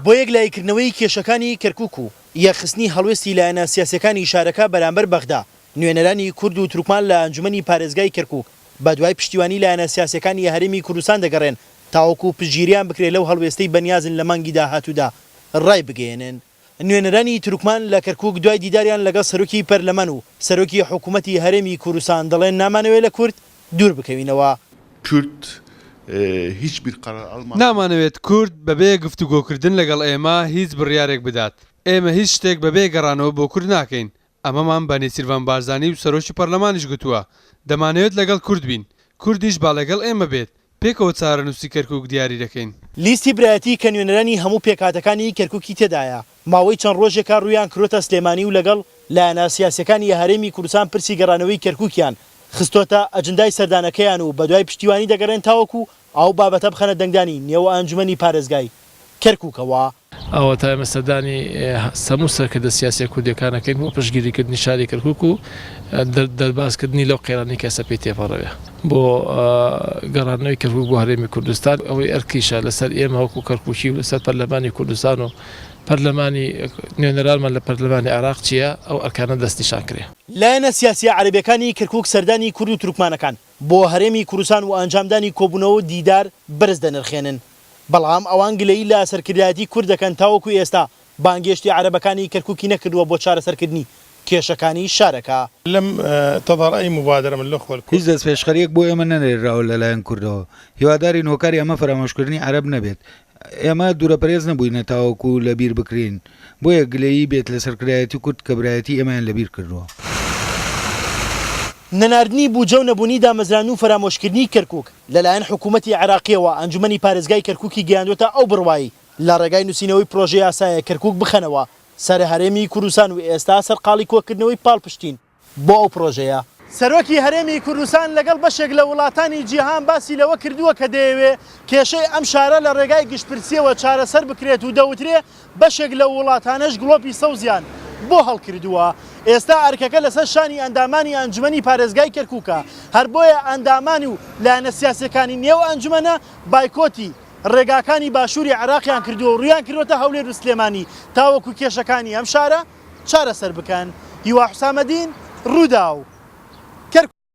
بۆ یەکلاییکردنەوەی کێشەکانی کەرکوک و یەکخستنی هەڵوێستی لایەنە سیاسییەکانی شارەکە بەرامبەر بەغدا، نوێنەرانی کورد و تورکمان لە ئەنجومەنی پارێزگای کەرکوک بەدوای پشتیوانی لایەنە سیاسییەکانی هەرێمی کوردستان دەگەڕێن تاوەکو پشتگیریان بکرێت لەو هەڵوێستەی بەنیازن لە مانگی داهاتوودا رایبگەیەنن. نوێنەرانی تورکمان لە کەرکوک دوای دیداریان لەگەڵ سەرۆکی پەرلەمان و سەرۆکی حکومەتی هەرێمی کوردستان دەڵێن نامانەوێت لە کورد دوور بکەوینەوە. کورد هیچ بیر قەرار ئەڵما. نامانەوێت کورد بەبێ گفتوگۆکردن لەگەڵ ئێمە هیچ بڕیارێک بدات. ئێمە هیچ شتێک بەبێ گەڕانەوە بۆ کورد ناکەین. ئەمەمان بە نێچیرڤان بارزانی و سەرۆکی پەرلەمانیش گوتووە. دەمانەوێت لەگەڵ کورد بین. کوردیش با لەگەڵ ئێمە بێت. پێکەوە چارەنووسی کەرکووک دیاری دەکەین. لیستی برایەتی کە نوێنەرانی هەموو پێکهاتەکانی کەرکوکی تێدایە، ماوەی چەند ڕۆژێکە ڕوویان کردۆتە سلێمانی و لەگەڵ لایەنە سیاسییەکانی هەرێمی کوردستان پرسی گەڕانەوەی کەرکوکیان خستۆتە ئەجندای سەردانەکەیان و بەدوای پشتیوانی دەگەڕێن تاوەکو ئەو بابەتە بخەنە دەنگدانی نێو ئەنجومەنی پارێزگای کەرکوکەوە. ئەوەتا ئێمە سەردانی هەموو سەرکردە سیاسیە کوردیەکان ئەکەین بۆ پشتگیریکردنی شاری کەرکوک و دەربازکردنی لەو قەیرانەی کە ئێستا پێی تێپەڕەوێ بۆ گەڕاندنەوەی کەرکوک بۆ هەرێمی کوردستان. ئەوەی ئەرکیشە لەسەر ئێمە وەکو کەرکوکی و لەسەر پەرلەمانی کوردستان و پەرلەمانی نوێنەرانمان لە پەرلەمانی عێراق چیە ئەو ئەرکانە دەستنیشان کرێ. لایەنە سیاسیە عەرەبیەکانی کەرکوک سەردانی کورد و تورکمانەکان بۆ هەرێمی کوردستان و ئەنجامدانی کۆبوونەوە و دیدار بەرز دەنرخێنن، بەڵام ئەوان گلەیی لە سەرکردایەتی کورد دەکەن تاوەکو ئێستا بانگێشتی عەرەبەکانی کەرکوکی نەکردووە بۆ چارەسەرکردنی کێشەکانی شارەکە. لم تظهر اي مبادرە من الاخوە الکورد. هیچ دەستپێشخەرییەک بۆ ئێمە نەنێرراوە لەلایەن کوردەوە، هیوادارین هۆکاری ئەمە فەرامۆشکردنی عەرەب نەبێت، ئێمە دوورەپەرێز نەبووینە تاوەکو لەبیر بکرێین، بۆیە گلەیی بێت لە سەرکردایەتی کورد کە برایەتی ئێمەیان لەبیر کردووە. نەناردنی بوجە و نەبوونی دامەزراندن و فەرامۆشکردنی کەرکوک لەلایەن حکوومەتی عێراقییەوە ئەنجومەنی پارێزگای کەرکوکی گەیاندووەتە ئەو بڕوایەی لە ڕێگای نووسینەوەی پرۆژە یاسایەک کەرکوک بخەنەوە سەر هەرێمی کوردستان و ئێستا سەرقاڵی کۆکردنەوەی پاڵپشتین بۆ ئەو پرۆژەیە. سەرۆکی هەرێمی کوردستان لەگەڵ بەشێک لە وڵاتانی جیهان باسی لەوە کردووە کە دەیەوێ کێشەی ئەم شارە لە ڕێگای گشتپرسییەوە چارەسەر بکرێت و دەوترێ بەشێک لەو وڵاتانەش گڵۆپی سەوزیان بۆ هەڵکردووە. ئێستا ئەرکەکە لەسەر شانی ئەندامانی ئەنجومەنی پارێزگای کەرکوکە، هەر بۆیە ئەندامان و لایەنە سیاسییەکانی نێو ئەنجومەنە بایکۆتی ڕێگاکانی باشووری عێراقیان کردووە و ڕوویان کردووەتە هەولێر و سلێمانی تاوەکو کێشەکانی ئەم شارە چارەسەر بکەن. هیوا حوسامەدین، رووداو.